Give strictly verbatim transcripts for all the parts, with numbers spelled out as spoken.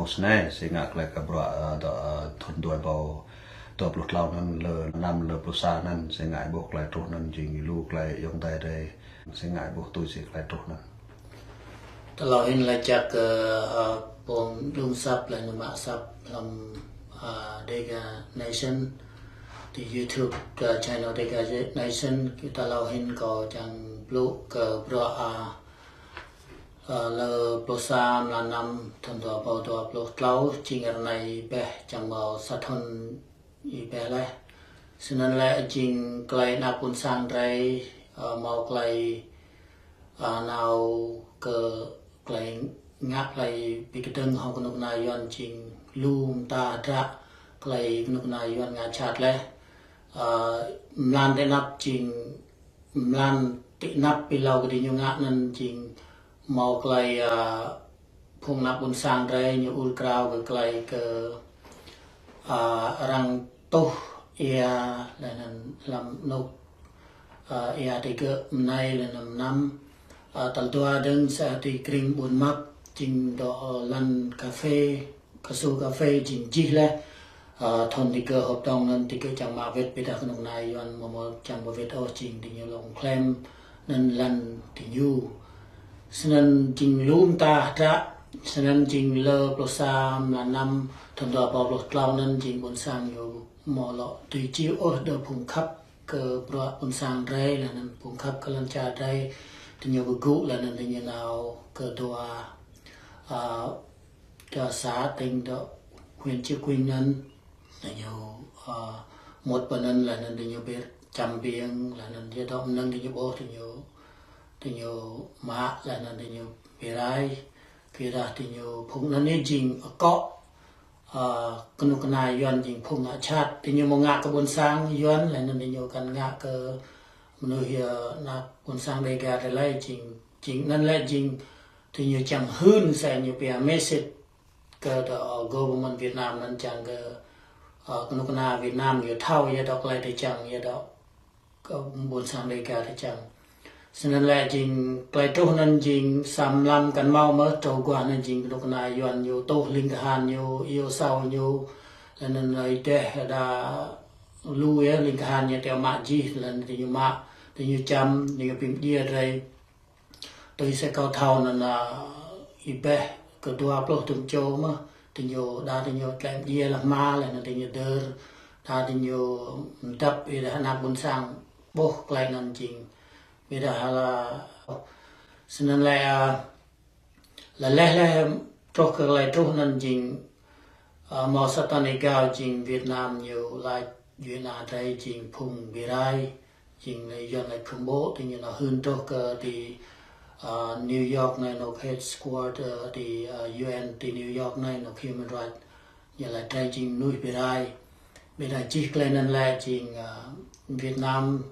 Snei, si ngă tơlơi kơ bruă, ơ, dŏ, ơ, thun dua rơbâo dua pluh klâo anŭn lơ năm lơ pluh sa anŭn, si ngă ƀuh tơlơi truh anŭn jing lu tơlơi ayŏng adơi drơi, si ngă ƀuh tui si tơlơi truh anŭn. Tơlơi hin laĭ čăk kơ, ơ, pô mơdung săp lĕ ñu mă săp lăm, ơ, Dega Nation, ti YouTube, ơ, channel Dega Nation, kơ tơlơi hin kâo čang blŭ kơ bruă, ơ, ơ, lơ pluh sa mlan năm thun dua rơbâo dua pluh klâo, jing rơnai ƀĕ čang hmâo sa thun ƀĕ laih. Snăn lĕ jing tơlơi anăp ƀuôn sang drơi, ơ, hmâo tơlơi, ơ, nao kơ tơlơi ngă tơlơi bi kơdơ̆ng hŏng kơnuk kơna Yuăn jing lu mơta hdră tơlơi kơnuk kơna Yuăn ngă jhat laih. Ơ, mlan tơ anăp jing mlan tơ anăp ƀiă lâo kơ diñu ngă anăn jing hmâo tơlơi, ơ, phung anăp ƀuôn sang drơi ñu ur krao kơ tơlơi kơ, ơ, arăng tuh ia lĕ anăn lăm anôk, ơ, ia digơ̆ mơnai lĕ anăn mnăm, ơ, tal dua dơ̆ng sa ti krĭng Ƀuôn Măk jing dŏ lăn cà phê, cao su cà phê jing jih laih. Ơ, thun digơ̆ hợp đồng anăn digơ̆ čang mă wĭt ƀiădah kơnuk kơna Yuăn mơ̆ mơ̆ čang mă wĭt ôh jing diñu lŏng klem anăn lăn diñu. Snăn jing lu mơta hdră, snăn jing lơ pluh sa mlan năm thun dua rơbâo pluh klâo anăn jing ƀuôn sang ñu mơ̆ lŏ tui čiu ôh đơ phung khăp kơ bruă ƀuôn sang drơi, lĕ anăn phung khăp kơ lăn čar drơi, diñu kơ gŭ lĕ anăn diñu nao kơ dua, ơ, dua xã tỉnh dŏ huyện Chư Kuin anăn, diñu, ơ, mŭt pơ anăn lĕ anăn diñu ƀiă čăm ƀiêng, lĕ anăn yua dŏ mơnơ̆ng diñu ƀuh diñu, diñu mă lĕ anăn diñu bi rai, kơ dah diñu phung anăn ñu jing akŏ, ơ, kơnuk kơna Yuăn jing phung ngă jhat, diñu mơ̆ ngă kơ ƀuôn sang Yuăn, lĕ anăn diñu kăn ngă kơ mơnuih, ơ, anăp ƀuôn sang Dega drơi lơi jing, jing anăn lĕ jing diñu čang hưn sa ñu pia message kơ tơ, ơ, government Việt Nam anăn čang kơ, ơ, kơnuk kơna Việt Nam yua thâo yua dŏ tơlơi drơi čang yua dŏ kơ ƀuôn sang Dega drơi čang. Snăn lĕ jing tơlơi truh anăn jing sa mlam kăn hmâo mơ̆ truh guah anăn jing kơnuk kơna Yuăn ñu tuh ling kahan ñu, iâu asâo ñu, lĕ anăn ơi deh đa lu yơh ling kahan ñu teo mă jih, lĕ anăn diñu mă, diñu čăm, diñu bi mdjiê drơi. Tui si kâo thâo anăn, ơ, ih ƀĕ kơ dua pluh dŭm čô mơ̆, diñu đa diñu tlĕ mdjiê leh hma leh anăn diñu dơr, đa diñu mdăp ƀiădah anăp ƀuôn sang ƀuh tơlơi anăn jing. Ƀiădah lĕ, snăn lĕ, ơ, leh leh truh kơ tơlơi truh anăn jing, ơ, hmâo sa tơlơi gao jing Việt Nam ñu lač djuê ana drei jing phung bi rai, jing Yuăn lač khủng bố, diñu nao hưn truh kơ ti, ơ, New York anei, anôk headquarter ti, ơ, U N ti New York anei, anôk human rights, ñu lač drei jing mnuih bi rai. Ƀiădah jih tơlơi anăn lĕ jing, ơ, Việt Nam,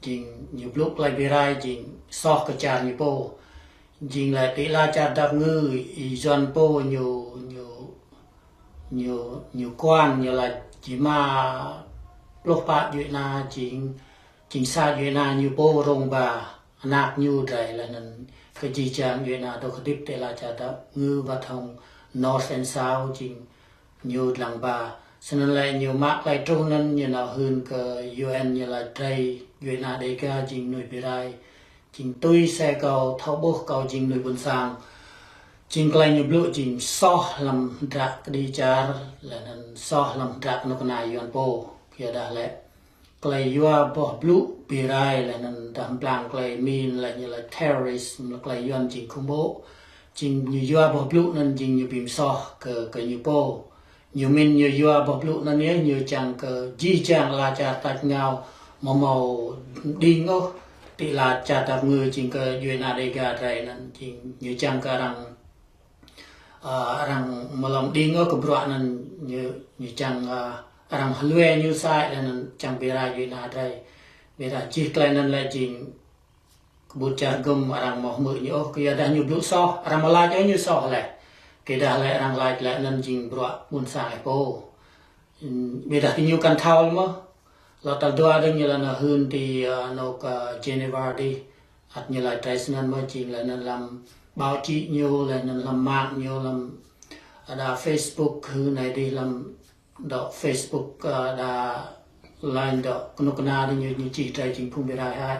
jing ñu blŭ tơlơi bi rai, jing soh kơ čar ñu pô. Jing lĕ ti ala čar dap kngư, ih Yuăn pô ñu, ñu, ñu, ñu kuan, ñu lač či mă pluh pă djuê ana jing, jing sa djuê ana ñu pô rông ba anak ñu drei leh anăn kơ jih jang djuê ana dôk hdĭp ti ala čar dap kngư wăt hŏng North and South jing ñu dlăng ba. Snăn lĕ ñu mă tơlơi truh anăn ñu nao hưn kơ U N ñu lač drei djuê ana Dega jing mnuih bi rai. Jing tui si kâo thâo ƀuh kâo jing mnuih ƀuôn sang. Jing tơlơi ñu blŭ jing soh hlăm hdră kơđi čar, leh anăn soh hlăm hdră knŭk kna Yuăn pô. Kyuadah lĕ tơlơi yua boh blŭ bi rai leh anăn dah mblang tơlơi Mi lač ñu lač terrorist, tơlơi Yuăn jing khủng bố. Jing ñu yua boh blŭ anăn jing ñu bi msoh kơ, kơ ñu pô. Ñu mĭn ñu yua boh blŭ anăn yơh ñu čiăng kơ jih jang ala čar tač êngao amâo mâo đing ôh ti ala čar dap kngư jing kơ djuê ana Dega drei anăn jing ñu čiăng kơ arăng, ơ, arăng amâo lŏm đing ôh kơ bruă anăn ñu, ñu čiăng, ơ, arăng hlue ñu sa leh anăn čiăng bi rai djuê ana drei. Ƀiădah jih tơlơi anăn lĕ jing kơ ƀuôn čar gŭm arăng amâo hmư̆ ñu ôh, kyuadah ñu blŭ soh, arăng amâo lač ôh ñu soh leh. Kyuadah lĕ arăng lač leh anăn jing bruă ƀuôn sang ih pô. Ƀiădah diñu kăn thâo mơh. Lŏ tal dua dơ̆ng ñu lŏ nao hưn ti, ơ, anôk, ơ, Geneva dih. Ăt ñu lač drei snăn mơh jing leh anăn hlăm báo chí ñu, leh anăn hlăm mạng ñu, hlăm đa Facebook hư anai dih lăm dŏ Facebook, ơ, đa lain dŏ kơnuk kơna dih ñu, ñu čih drei jing phung ƀu rai hă.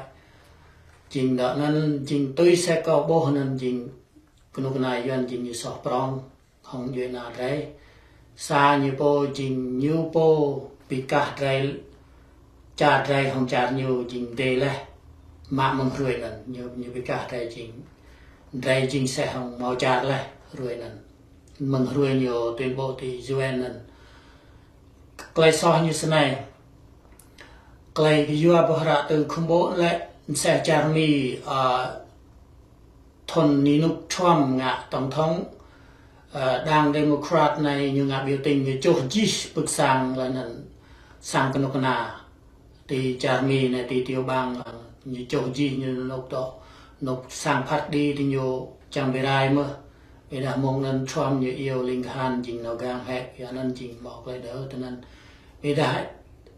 Jing dŏ anŭn jing tui se kâo ƀuh anŭn jing kơnuk kơna Yuan jing ñu soh prong hŏng djuai ania drei. Sa ñu pô jing ñu pô bi kah drei, čar drei hŏng čar ñu jing dêh laih. Mă mơ̆ng hruê anŭn ñu, ñu bi kah drei jing, drei jing seh hŏng hmâo čar laih hruê anŭn. Mơ̆ng hruê ñu tuyên bố ti U N anŭn. Klei soh ñu snei. Klei kơ yua boh hră tơ khủng bố lĕ seh čar Mi, ơ, thŭn anai nuk Trump ngă tổng thống, ơ, đảng Democrat anai ñu ngă biểu tình ñu čuh jih pưk sang laih anŭn sang kơnuk kơna ti čar Mi anai ti tiểu bang, ơ, ñu čuh jih ñu nuk dŏ, nuk sang phat kơđi ti ñu čang ƀu rai mơ̆n. Ƀiădah mơ̆ng anŭn Trump ñu iâu ling kahan jing nao gang hĕ, yua anŭn jing hmâo klei đơ tơ anŭn. Ƀiădah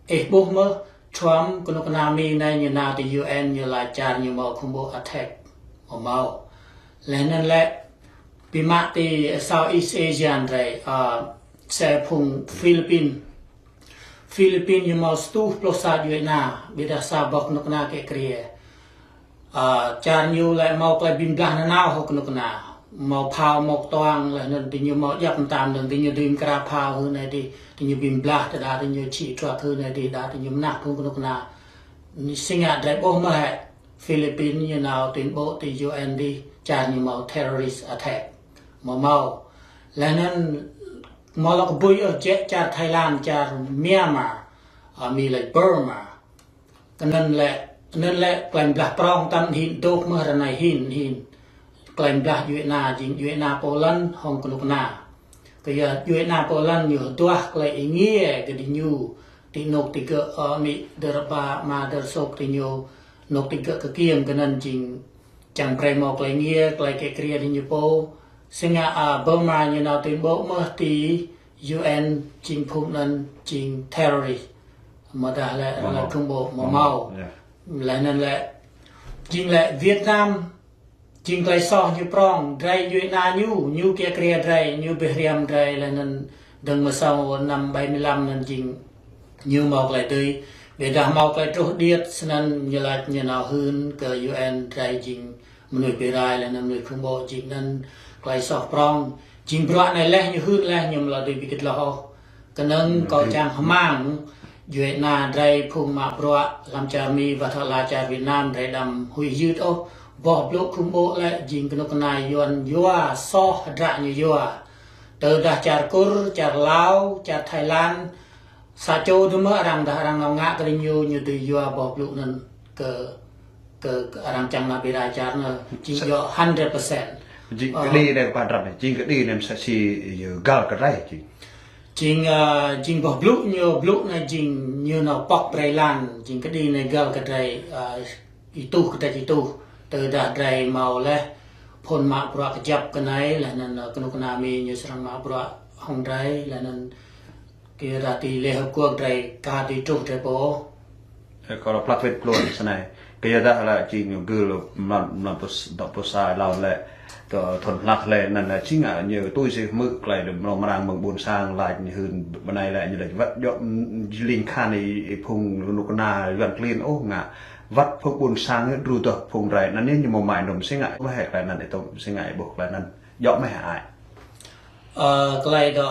ih ƀuh mơ̆n Trump kơnuk kơna Mi anai ñu nao ti U N ñu laĭ čar ñu hmâo khủng bố attack. Hmâo hmâo. Laih anŭn lĕ bi mă ti Southeast Asian drei, ơ, se phung Philippines. Philippines ñu hmâo sa rơtuh pluh sa djuai ania, ƀiădah sa boh kơnuk kơna kiă kriê. Ơ, čar ñu lĕ hmâo klei bi blah nanao hŏng kơnuk kơna. Hmâo phao, hmâo kơtuang, laih anŭn ti ñu hmâo djăp mơtam, anŭn ti ñu dưi mơkra phao hư anai dih, ti ñu bi blah, tơdah ti ñu čih truă hư anai dih, đa ti ñu mơnah phung kơnuk kơna. Ñu si ngă drei ƀuh mơ̆n hĕ, Philippines ñu nao tuyên bố ti U N dih, čar ñu hmâo terrorist attack. Hmâo hmâo. Laih anŭn hmâo lŏ kơ ƀuh ôh jĕ čar Thái Lan, čar Myanmar, ơ, Mi laĭ Burma. Kơ anŭn lĕ, anŭn lĕ klei blah prong tăm hin dŏ mơ̆n ră anai hin, hin. Klei blah djuai ania, jing djuai ania Poland hŏng kơnuk kơna. Kơ yua djuai ania Poland ñu hơduah klei êngiê kơ diñu, ti anŭn ti gơ̆, ơ, amĭ dơ̆, ba ama dơ̆, sôk ti ñu, anŭn ti gơ̆ kơkiêng kơ anŭn jing čang brei hmâo klei êngiê, klei kiă kriê diñu pô. Si ngă, ơ, Burma ñu nao tuyên bố mơ̆n ti U N jing phung anŭn jing terrorist. Mơ̆ dah lĕ, hmâo lĕ hmâo. Khủng bố hmâo hmâo. Hmâo. Yua. Laih anŭn lĕ, jing lĕ Việt Nam, jing klei soh ñu prong, drei djuai ania ñu, ñu kiă kriê drei, ñu bi hriăm drei, laih anŭn dơ̆ng mơ̆ng sau năm bảy mươi lăm anŭn jing ñu hmâo klei dưi. Ƀiădah hmâo klei truh điêt, snăn ñu laĭ ñu nao hưn kơ U N drei jing mơnuih ƀu rai, laih anŭn mơnuih khủng bố, jing anŭn klei soh prong. Jing bruă anai laih ñu hưn laih ñu amâo lŏ dưi bi kơtlah ôh. Kơnơ̆ng kâo čang hmăng, djuai ania drei phung mă bruă hlăm čar Mi, wăt hăng ala čar Việt Nam drei đăm huĭ hyưt ôh. Boh blŭ khủng bố lĕ jing kơnuk kơna Yuan yua, soh hơdră ñu yua. Tơdah čar Kur, čar Lao, čar Thái Lan, sa čô dơ̆ mơ̆n arăng dah arăng nao ngă kơ ñu, ñu dưi yua boh blŭ anŭn kơ, kơ, kơ arăng čang nao bi rai čar anŭn. Jing sa- yua hundred percent. Jing, ơ, kơđi anai kơ pă drăp anai, jing kơđi anai msĕ si yua găl kơ drei jing. Jing, ơ, jing boh blŭ ñu, blŭ anai jing ñu nao pŏk brei lăn, jing kơđi anai găl kơ drei, ơ, ituh kơ drei ituh. Tơdah drei hmâo laih phung mă bruă kơjăp kơ anai, laih anŭn, ơ, kơnuk kơna Mi ñu srăng mă bruă hŏng drei, laih anŭn kơ dah ti Liên Hợp Quốc drei ka dưi truh drei pô. Ơ, kâo lŏ plăk wĕt klôn snei. Kơ yua dah lĕ jing ñu gơl mlam, mlam pus, dŏ pus sa lŏn lĕ. Tơ thŭn hlăk lĕ anŭn lĕ jing ngă ñu tui si hmư̆ klei lĕ mrâo mrang mơ̆ng ƀuôn sang laĭ ñu hưn bơnai lĕ ñu laĭ wăt djŏ ling kahan ih, ih phung kơnuk kơna Yuan klin ôh ngă. Wăt phung ƀuôn sang đru tơh phung drei anŭn ñu hmâo mai nŭm si ngă mơ̆ hĕ klei anŭn ih tŭ si ngă ih ƀuh klei anŭn. Djŏ mơ̆ hĕ ai. Ơ, klei dŏ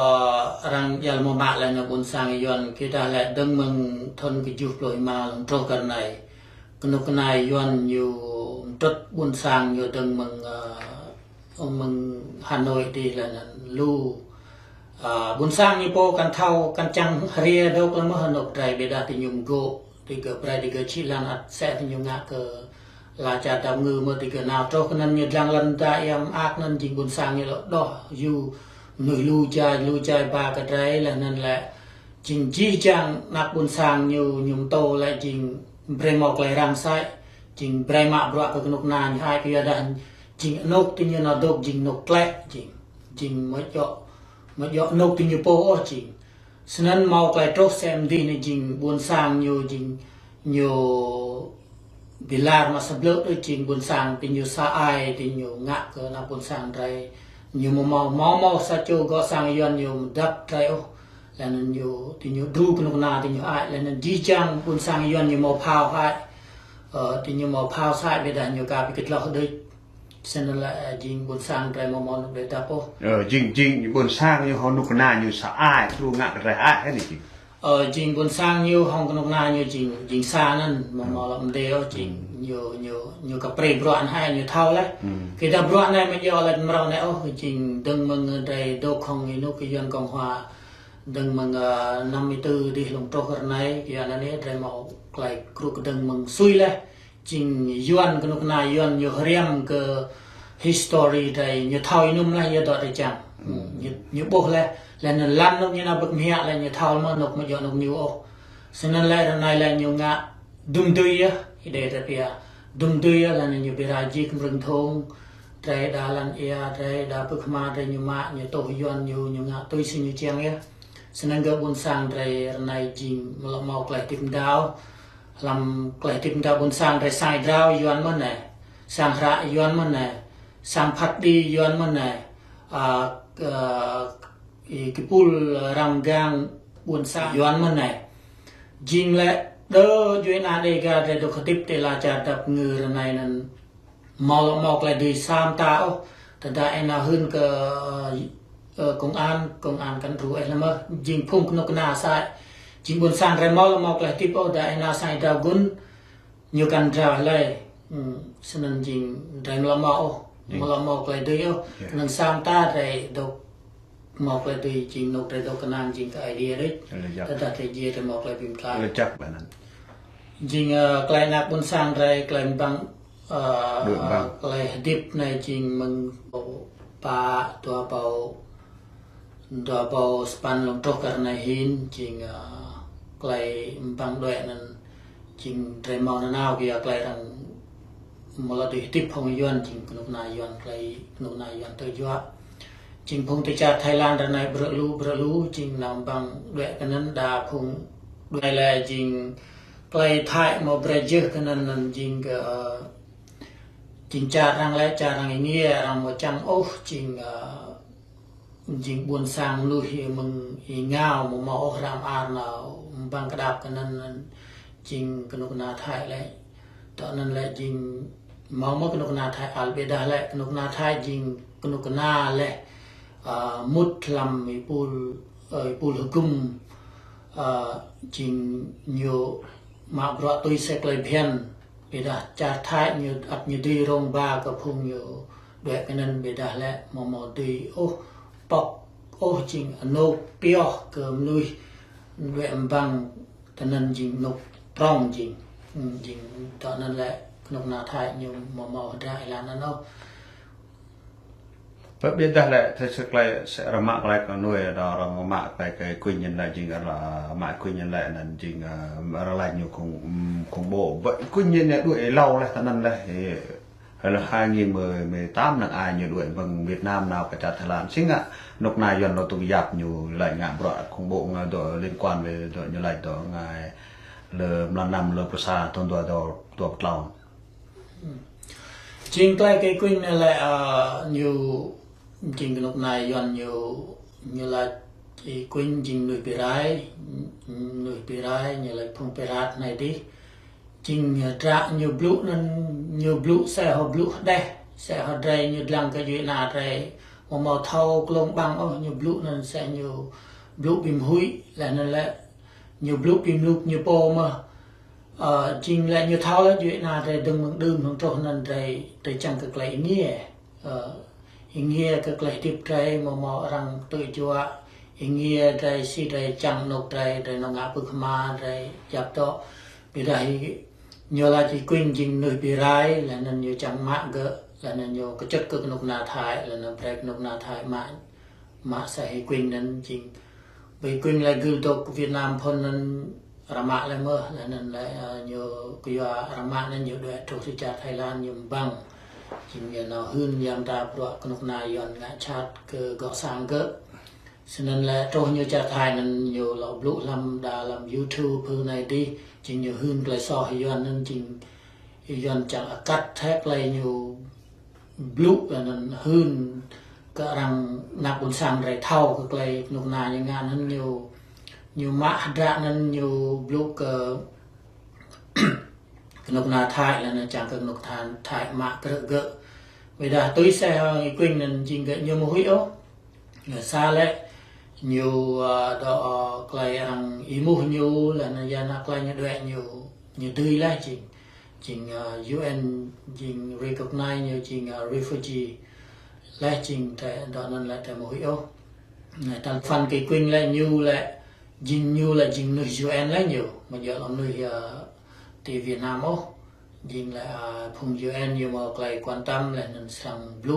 arăng djăl mơ̆ mă lĕ anŭn ƀuôn sang Yuan kơ dah lĕ dơ̆ng mơ̆ng thŭn kơjuh pluh êma lŏm truh kơ anai. Kơnuk kơna Yuan ñu mtrŭt ƀuôn sang ñu dơ̆ng mơ̆ng, ơ, mơ̆ng Hà Nội dih lĕ anŭn lu. Ơ, ƀuôn sang ñu pô kăn thâo, kăn čang hriê dŏ lĕ mơ̆ Hà Nội drei ƀiădah ti ñu mgô̆. Ti gơ̆ brei ti gơ̆ čih lăn ăt sĕ ti ñu ngă kơ ala čar đăp ngư mơ̆ ti gơ̆ nao truh kơ anŭn ñu dlăng lăn ta iăm ak anŭn jing ƀuôn sang ñu lŏ đoh yua mơnuih lu jai, lu jai ba kơ drei laih anŭn lĕ jing jih jang anak ƀuôn sang ñu, ñu mtô lĕ jing brei hmâo klei răng sai, jing brei mă bruă kơ kơnuk kơna ñu hai kơ yua dah jing anŭn ti ñu nao dŏ jing anŭn klĕ jing, jing mơ̆ djŏ, mơ̆ djŏ anŭn ti ñu pô ôh jing. Snăn hmâo klei truh sem dih anai jing ƀuôn sang ñu jing ñu bi lar mă sa blư̆ đôč jing ƀuôn sang ti ñu sa ai ti ñu ngă kơ anak ƀuôn sang drei Ñu hmâo hmâo hmâo hmâo sa čô gŏ sang Yuan ñu mơdăp drơi ôh. Laih anŭn ñu, ti ñu đru kơnuk kơna ti ñu ai, laih anŭn jih jang ƀôn sang Yuan ñu hmâo phao ai. Ơ, ti ñu hmâo phao sa ai, ƀiădah ñu ka ƀu kơtloh đôč. Snăn lĕ, ơ, jing ƀôn sang drơi hmâo hmâo anôk drơi dăp ôh. Ơ, jing, jing ƀôn sang ñu hmâo kơnuk kơna ñu sa ai, đru ngă kơ drơi ai hĕ anai jing. Ơ, jing ƀôn sang ñu hŏng kơnuk kơna ñu jing, jing sa anăn, hmâo hmâo lŏ mdê ôh, jing ñu, ñu, ñu kơ prê bruă anai ñu thâo laih. Kơ dah bruă anai mơ̆ yơh lĕ mrâo anai ôh, jing dơ̆ng mơ̆ng drơi dôk hŏng ênuk kơ Yuan Cộng Hòa. Dơ̆ng mơ̆ng, ơ, năm mươi tư dih lŏm truh ră anai, kơ anăn anai drơi hmâo klei krŭ kơdơ̆ng mơ̆ng sui laih. Jing Yuan kơnuk kơna Yuan ñu hriăm kơ history drơi ñu thâo ênŭm laih yơh dŏ drơi čang. Ñu, ñu ƀuh laih, laih anŭn lăm anôk ñu nao ƀơ̆k mơhiăk laih ñu thâo mơ̆ anôk mơ̆ yơh anôk ñu ôh. Snăn lĕ ră anai lĕ ñu ngă dŭm dưi yơh, ih đei drơi pia. Dŭm dưi yơh laih anŭn ñu bi rai jih kơ mrơ̆ng thŭng, drơi đa lăn ia, drơi đa pơkma, drơi ñu mă, ñu tuh Yuan ñu, ñu ngă tui si ñu čiăng yơh. Snăn gơ̆ ƀôn sang drơi ră anai jing mlŏ hmâo klei hdĭp mdao. Hlăm klei hdĭp mdao ƀôn sang drơi sang drao Yuan mơ̆n anai. Sang hră Yuan mơ̆n anai. Sang phat kđi Yuan mơ̆n anai. A, kơ, ih kơpul răng gang ƀôn sang Yuan mơ̆n anai. Jing lĕ đơ djuê ana Đêga drơi dôk hdĭp ti ala čar dăp ngư ră anai anŭn hmâo lŏ hmâo klei dưi sa mta ôh. Tơdah ih nao hưn kơ, ơ, công an, công an kăn đru ih lăm mơh. Jing phung kơnuk kơna sa ai. Jing ƀôn sang drơi hmâo lŏ hmâo klei hdĭp ôh, dah ih nao sang ih drao gŭn, ñu kăn drao ih lơi. Snăn jing drơi hmâo lŏ hmâo ôh, hmâo lŏ hmâo klei dưi ôh. Anŭn sa mta drơi dôk hmâo klei dưi jing anôk drơi dôk kơnang jing kơ Aê Diê đôč. Tơdah drơi djiê drơi hmâo klei bi mtlaih. Jing, ơ, klei anăp ƀôn sang drơi klei mbăng, ơ, klei hdĭp anai jing mơ̆ng pă dua ƀâo, dua ƀâo sapăn lŏm truh kơ ră anai hĭn jing, ơ, klei mbăng đuĕ anŭn jing drơi hmâo nanao kơ klei arăng mơ̆ lŏ dưi hdĭp hŏng Yuan jing kơnuk kơna Yuan klei kơnuk kơna Yuan tơjuă. Jing phung ti čar Thái Lan ră anai brư̆ lu, brư̆ lu, jing nao mbăng đuĕ kơ anăn đa phung đuĕ lĕ jing klei Thái hmâo brơi jưh kơ anăn anăn jing kơ, ơ, jing čar arăng lĕ, čar arăng êngiê, arăng hmâo čang ôh, jing, ơ, jing ƀuôn sang mnuih mơ̆ng êngao hmâo hmâo ôh răm ar nao mbăng kơdăp kơ anăn anăn jing kơnuk kơna Thái lĕ. Tơ anăn lĕ jing hmâo mơ̆ kơnuk kơna Thái ăl ƀiădah lĕ kơnuk kơna Thái jing kơnuk kơna lĕ, ơ, mŭt hlăm êpul, ơ, êpul hơgŭm, ơ, jing ñu mă bruă tui si klei bhiăn. Ƀiădah čar Thái ñu ăt ñu dưi rông ba kơ phung ñu đuĕ kơ anăn ƀiădah lĕ hmâo hmâo dưi ôh pŏk ôh jing anôk pioh kơ mnuih đuĕ mbăng tơ anăn jing anôk prŏng jing. Jing tơ anăn lĕ kơnuk kơna Thái ñu hmâo hmâo hơdră êlan anăn ôh. Pơ ƀiădah lĕ, tơ si klei sĕ rơmă klei kơ nuê, đa rơmă klei kơ kuñ ñen lĕ jing rơmă kuñ ñen lĕ anăn jing, ơ, rơlai ñu khủng, khủng bố. Bơ kuñ ñen lĕ đuĕ êlâo lĕ, tơ anăn lĕ, ơ, lĕ hai nghìn mười, mười tám năng ai ñu đuĕ ƀơ̆ng Việt Nam nao kơ čar Thái Lan. Si ngă, kơnuk kơna Yuan lŏ tŭ yap ñu lĕ ngă bruă khủng bố ngă dŏ liên quan về dŏ ñu lĕ dŏ ngă lĕ mlan năm lĕ pơsa thun dua dua dua pơtlâo. Jing klei kơ kuñ anai lĕ, ơ, ñu jing kơnuk kơna Yuan ñu, ñu lač kơ kuñ jing mnuih bi rai, mnuih bi rai, ñu lač phung pirat anai dih. Jing, ơ, dră ñu blŭ anăn, ñu blŭ sĕ hŏ blŭ hđeh, sĕ hŏ drơi ñu dlăng kơ djuê ana drơi hmâo hmâo thâo klông ƀăng ôh, ñu blŭ anăn sĕ ñu blŭ bi mhuĭ, laih anăn lĕ ñu blŭ bi mluk ñu pô mơh. Ơ, jing lĕ ñu thâo lĕ djuê ana drơi dơ̆ng mơ̆ng đưm hŏng truh anăn drơi, drơi čang kơ klei êngiê. Ơ, êngiê kơ klei hdĭp drơi hmâo hmâo arăng tŭ juă, êngiê drơi si drơi čang anôk drơi, drơi nao ngă pơkma, drơi yap dŏ. Ƀiădah ñu lač kơ kuñ jing mnuih bi rai, laih anăn ñu čang mă gơ̆, laih anăn ñu kơčŭt kơ kơnuk kơna Thái, laih anăn brơi kơnuk kơna Thái mă, mă sĕ hĭ kuñ anăn jing. Ƀơi kuñ lĕ gưl dôk Việt Nam phŭn anăn rơmă lĕ mơh, laih anăn lĕ, ơ, ñu kơ yua rơmă anăn ñu đuĕ truh ti čar Thái Lan ñu mbăng. Jing ñu nao hưn yam ta bruă kơnuk kơna Yuan ngă čhat kơ gŏ sang gơ̆. Snăn lĕ truh ñu čar Thái anăn ñu lŏ blŭ hlăm đa hlăm YouTube hơ anai dih, jing ñu hưn klei soh Yuan anăn jing Yuan čang akăt hĕ klei ñu blŭ anăn hưn kơ arăng ană ƀôn sang drei thâo kơ tơlơi kơnuk kơna ñu ngă anŭn ñu, ñu mă hơdră anŭn ñu blŭ kơ kơnuk kơna Thái lĕ anŭn čang kơ kơnuk kơna Thái mă krư̆ gơ̆. Ƀiădah tui sĕ hăng Y Quynh anŭn jing gơ̆ ñu ƀu huĭ ôh. Ñu sa lĕ ñu, ơ, dŏ, ơ, tơlơi arăng êmuh ñu lĕ anŭn yua anŭn tơlơi ñu đuaĭ ñu, ñu dưi lĕ jing, jing, ơ, U N jing recognize ñu jing, ơ, refugee lĕ jing tơlơi dŏ anŭn lĕ tơlơi ƀu huĭ ôh. Anai tal phăn kơ Y Quynh lĕ ñu lĕ jing ñu lĕ jing mơnuih U N lĕ ñu, mơ̆ djơ̆ lŏm mơnuih, ơ, ti Việt Nam ôh. Jing lĕ, ơ, phung U N ñu hmâo tơlơi quan tâm lĕ anŭn srăng blŭ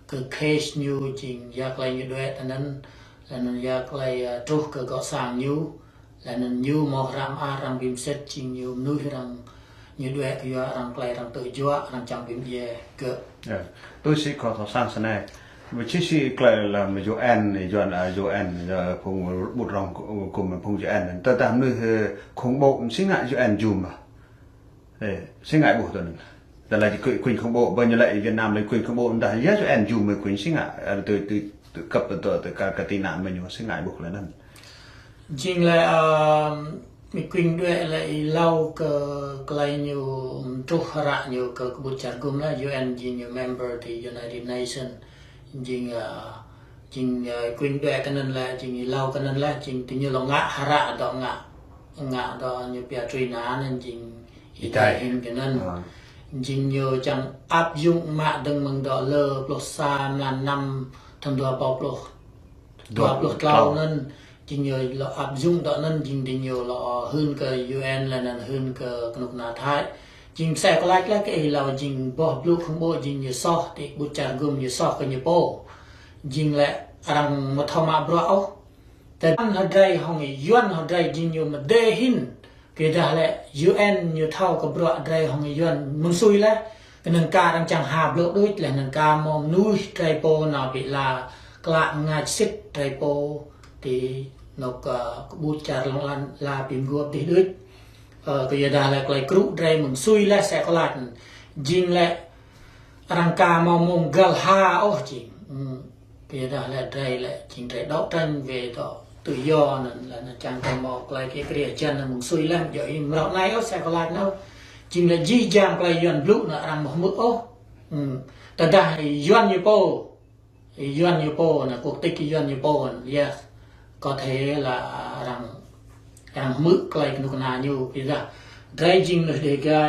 kơ case ñu jing yua tơlơi ñu đuaĭ tơ anŭn, lĕ anŭn yua tơlơi, ơ, truh kơ gŏ sang ñu, lĕ anŭn ñu hmâo hrăm ah arăng bi msĕt jing ñu mơnuih arăng ñu đuaĭ kơ yua arăng tơlơi arăng tơjuă arăng čang bi mdjiê gơ̆. Ơ, tui sĭt kâo thâo săng sơnai. Mơ̆ či sĭt tơlơi lăm U N, U N, ơ, U N, ơ, phung ƀut rong kơ-, kơ phung U N. Tơdah mơnuih, ơ, khủng bố, si ngă U N jum ah. Ơ, si ngă ƀuh tơ anŭn. Tơdah lĕ Y Quynh khủng bố, ƀơi ñu lĕ Việt Nam lĕ Y Quynh khủng bố, tơdah yua U N jum mơ̆ Y Quynh si ngă, ơ, tui, tui, tui cấp tơ, tơ, kơ, kơ tị nạn mơ̆ ñu si ngă ƀuh tơlơi anŭn. Jing lĕ, ơ, Y Quynh đuaĭ lĕ êlâo kơ tơlơi ñu truh hơdră ñu kơ kơƀut čar gum lĕ U N jing ñu member ti United Nations. Jing, ơ, jing, ơ, Y Quynh đuaĭ kơ anŭn lĕ jing êlâo kơ anŭn lĕ jing tơ ñu lŏ ngă hơdră dŏ ngă, ngă dŏ ñu pia truy nã anŭn jing Y Dai hĭn kơ anŭn. Ơ. Jing ñu čang áp dụng mă dơ̆ng mơ̆ng dŏ lơ pluh sa mlan năm thŭn dua rơbâo pluh dua pluh tlâo anŭn, jing ñu lŏ áp dụng dŏ anŭn, jing ding ñu lŏ hưn kơ U N lĕ anŭn hưn kơ kơnuk kơna Thái. Jing sĕ kơ lač lĕ kơ ih êlâo jing boh blŭ khủng bố jing ñu soh, ti ƀut čar gum ñu soh kơ ñu pô. Jing lĕ arăng mơ̆ thâo mă bruă ôh. Tơdah hơdră hŏng Yuan hơdră jing ñu mơdê hĭn. Kơ dah lĕ U N ñu thâo kơ bruă drei hŏng Yuan mơ̆ng sui lĕ, kơnơ̆ng ka arăng čang ha blŏ đôč lĕ, kơnơ̆ng ka mơ̆ mơnuih drei pô nao ƀiă lă klă ngă sĭt drei pô ti anŏ kơ kơƀut čar lŏng lan la pim guôp dih đôč. Ơ, kơ yua dah lĕ tơlơi krŭ drei mơ̆ng sui lĕ sĕ kơ lač. Jing lĕ arăng ka mơ̆ mơ̆ng găl ha ôh jing. Ư. Kơ yua dah lĕ drei lĕ, jing drei đấu tranh về dŏ tự do anŭn lĕ anŭn čang drei mơ̆ tơlơi kơ kriê jăn anŭn mơ̆ng sui lĕ, yua ih mrâo anai ôh, sĕ kơ lač anŭn. Jing lĕ jih jang tơlơi Yuan blŭ anŭn arăng mơ̆ hmư̆ ôh. Ư. Tơdah Yuan ñu pô, Yuan ñu pô anŭn, quốc tịch Yuan ñu pô anŭn, yes. Có thể là arăng, arăng hmư̆ tơlơi kơnuk kơna ñu, kơ yua dah drei jing mơnuih Đêga,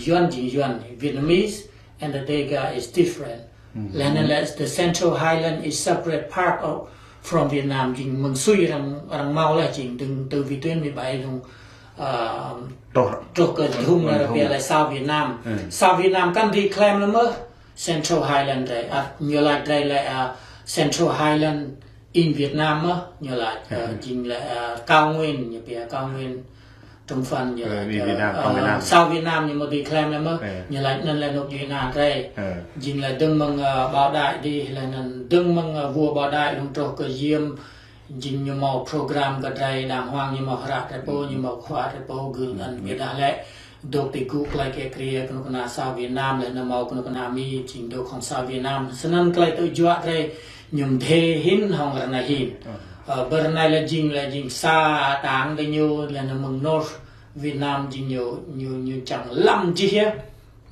Yuan jing Yuan, Vietnamese and the Dega is different. Lĕ anŭn lĕ the Central Highland is separate part of, from Vietnam, jing mơ̆ng sui arăng, arăng hmâo lĕ jing dơ̆ng tơ vị tuyến mười bảy dơ̆ng, ơ, truh, truh kơ thŭn lĕ pia lĕ sao Việt Nam. Sao Việt Nam kăn declare lĕ mơ̆ Central Highland drei, ăt ñu lač drei lĕ, ơ, Central Highland in Vietnam mơ̆ ñu lač, ơ, jing lĕ, ơ, cao nguyên, ñu pia cao nguyên Trung Phần ñu lač, ơ, sao Việt Nam ñu mơ̆ declare lĕ mơ̆, ñu lač anŭn lĕ anŏ Việt Nam drei. Jing lĕ dơ̆ng mơ̆ng, ơ, Bảo Đại dih lĕ anŭn dơ̆ng mơ̆ng, ơ, vua Bảo Đại lŏm truh kơ Diêm, jing ñu hmâo program kơ drei đàng hoàng, ñu hmâo hơdră drei pô, ñu hmâo khua drei pô gưl anŭn kơ dah lĕ dŏ ti gŭ tơlơi kơ kriê kơnuk kơna sao Việt Nam lĕ anŭn hmâo kơnuk kơna Mi jing dŏ hŏng sao Việt Nam. Snăn tơlơi tơjuă drei ñu mơdê hĭn hŏng ră anai hĭn. Ơ, bơ ră anai lĕ jing lĕ jing sa tang tơ ñu lĕ anŭn mơ̆ng North Việt Nam jing ñu, ñu, ñu čang lăm jih yơh.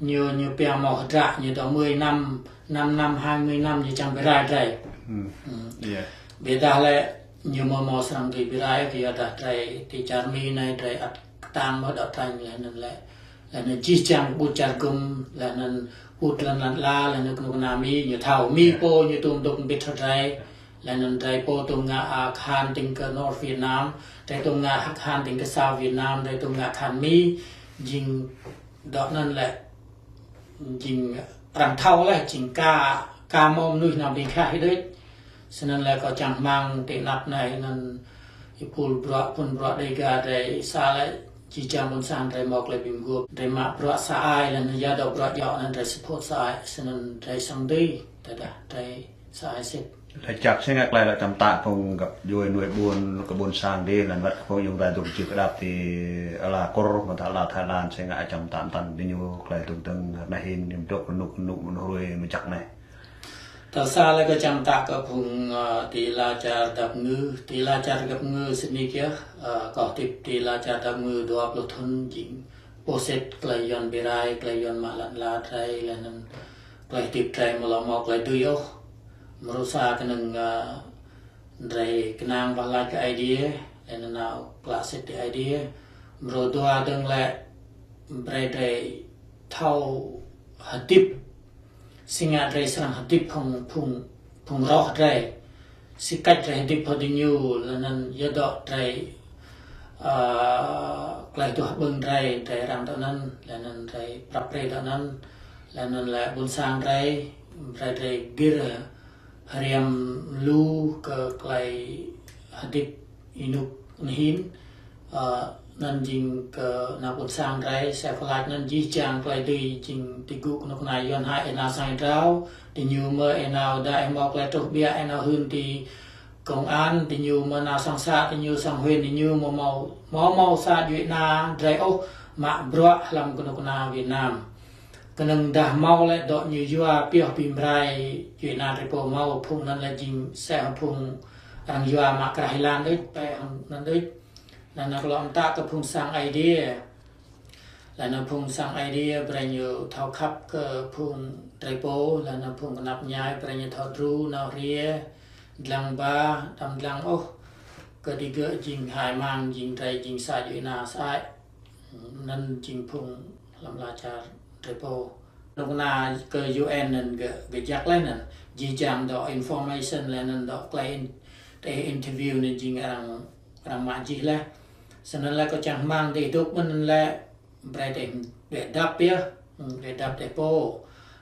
Ñu, ñu pia hmâo hơdră ñu dŏ mười năm, năm năm, hai mươi năm ñu čang bi rai drei. Ư. Ƀiădah lĕ ñu mơ̆ hmâo srăng bi, bi rai kơ yua dah drei ti čar Mi anai drei ăt kơtang mơ̆ dŏ tơlơi lĕ anŭn lĕ. Lĕ anŭn jih jang ƀut čar gum, lĕ anŭn ƀut lăn lan la, lĕ anŭn kơnuk kơna Mi ñu thâo. Mi pô ñu tŭm dŏ mbĭt hăng drei. Lĕ anŭn drei pô tŭm ngă, ơ, khan tĭng kơ North Vietnam, drei tŭm ngă hă khan tĭng kơ sao Vietnam, drei tŭm ngă khan Mi, jing dŏ anŭn lĕ jing arăng thâo lĕ, jing ka, ka mơ̆ mơnuih nao ƀing khah hĭ đôč. Snăn lĕ kâo čang hmăng ti anăp anai anŭn ih pul bruă, phŭn bruă Đêga drei sa lĕ, jih jang ƀôn sang drei mơ̆ tơlơi bi mguôp. Drei mă bruă sa ai lĕ anŭn yua dŏ bruă djŏ anŭn drei support sa ai, snăn drei srăng dưi, tơdah drei sa ai sĭt. Lač čăk si ngă tơlơi lăi čăm tăk phung găp djuê nuê ƀuôn kơ ƀôn sang dih, lăn wăt kơ phung ayŏng adei dŏ čih kơdăp ti ala Kur, mơta ala Thái Lan, si ngă čăm tăk mơtam dih ñu tơlơi tŭ tơng anai hĭn, ñu dŏ kơnuk kơnuk mơnuih hruê mơčăk anai. Tal sa lĕ kâo čang pơtă kơ phung, ơ, ti la čar Dap Ngư, ti la čar Dap Ngư sĭt nik yơh, ơ, kâo hơdip ti la čar Dap Ngư dua pluh thŭn jing pô sĭt tơlơi Yuan ƀiă rai, tơlơi Yuan mă lăn ala drơi, lĕ anŭn tơlơi hơdip drơi mơ̆ lŏ hmâo tơlơi dưi ôh. Mrô sa kơnơ̆ng, ơ, drơi kơnang wah lač kơ Ơi Adai, lĕ anŭn nao klă sĭt tơ Ơi Adai. Mrô dua dơ̆ng lĕ brơi drơi thâo hơdip, si ngă drơi srăng hơdip phung, phung, phung roh drơi. Si kăč drơi hơdip hŏ diñu, lĕ anŭn yua dŏ drơi, ơ, tơlơi duah ƀơ̆ng drơi, drơi arăng dŏ anŭn, lĕ anŭn drơi prăp brơi dŏ anŭn, lĕ anŭn lĕ ƀuôn sang drơi, brơi drơi gir hriăm lu kơ tơlơi hơdip ênuk anŭn hin, ơ, anŭn jing kơ ană ƀuôn sang drơi, sa wah lač anŭn jih jang tơlơi dưi jing ti gŭ kơnuk kơna Yuan hă, ih nao sang drao, diñu mơ̆ ih nao đa ih hmâo tơlơi truh ƀiă, ih nao hưn ti công an, diñu mơ̆ nao sang xã, diñu sang huyện, diñu mơ̆ hmâo, hmâo hmâo sa djuai ania drơi ôh, mă bruă hlăm kơnuk kơna Việt Nam. Kơnơ̆ng dah hmâo lĕ dŏ ñu yua pioh ƀing brơi djuai ania drơi pô hmâo, phung anŭn lĕ jing sa phung arăng yua mă krah êlan đôč, pĕ hăng anŭn đôč. Lĕ anŭn kâo lŏ pơtă kơ phung sang Ơi Adai. Lĕ anŭn phung sang Ơi Adai brơi ñu thâo khăp kơ phung drơi pô, lĕ anŭn phung kơnăp ñai brơi ñu thâo djru nao hriê, dlăng ba, đăm dlăng ôh. Kơ digơ̆ jing hai mang, jing drơi, jing sa djuai ania sơăi. Anŭn jing phung hlăm la čar drơi pô. Kơnuk kơna kơ U N anŭn gơ̆, gơ̆ jak lĕ anŭn. Jih jang dŏ information lĕ anŭn dŏ tơlơi in-, tơlơi interview anŭn jing arăng, arăng mă jih lĕ. Snăn lĕ kâo čang rơmang dih dŏ ƀơi anŭn lĕ brơi dih, dih dăp yơh, dih dăp dih pô.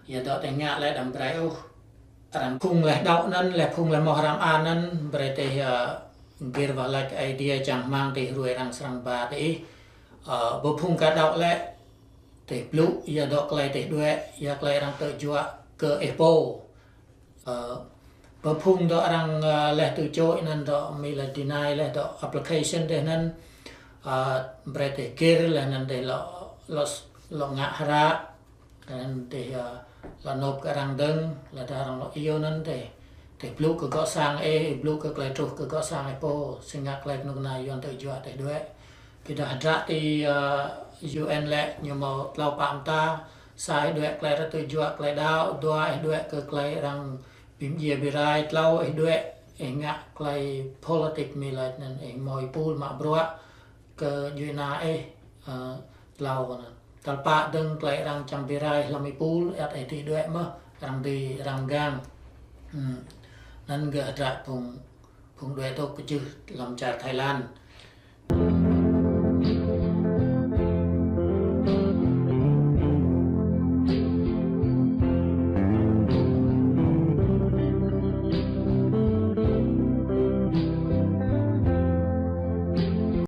Yua dŏ dih ngă lĕ đăm brơi ôh. Arăng phung lĕ đaŏ anŭn, lĕ phung lĕ hmâo hrăm anŭn, brơi dih, ơ, gir wah lač Ơi Adai čang rơmang dih hruê arăng srăng ba dih. Ơ, ƀơi phung ka đaŏ lĕ, dih blŭ, yua dŏ tơlơi dih đuaĭ, yua tơlơi arăng tơjuă kơ ih pô. Ơ, ƀơi phung dŏ arăng, ơ, lĕ tơčô anŭn dŏ mĭ lĕ deny lĕ dŏ application dih anŭn, ơ, brơi dih gir lĕ anŭn dih lŏ, lŏ, lŏ ngă hră, anŭn dih, ơ, lŏ nộp kơ arăng dơ̆ng, lĕ dah arăng lŏ iâu anŭn dih, dih blŭ kơ gŏ sang ih, blŭ kơ tơlơi truh kơ gŏ sang ih pô, si ngă tơlơi kơnuk kơna Yuan tơjuă dih đuaĭ. Ƀiădah hơdră ti, ơ, U N lĕ ñu hmâo tlâo pă mơta, sa ih đuaĭ tơlơi arăng tơjuă tơlơi đaŏ, dua ih đuaĭ kơ tơlơi arăng ƀing djuai ƀiă rai, tlâo ih đuaĭ, ih ngă tơlơi politik mĭ lač anŭn ih hmâo êpul mă bruă kơ djuai ania ih, ơ, tlâo anŭn. Tal pă dơ̆ng tơlơi arăng čang ƀiă rai hlăm êpul, ăt ih dưi đuaĭ mơh, arăng dưi, arăng gang. Hmm. Anŭn gơ̆ hơdră phung, phung đuaĭ dŏ kơjưh hlăm čar Thái Lan.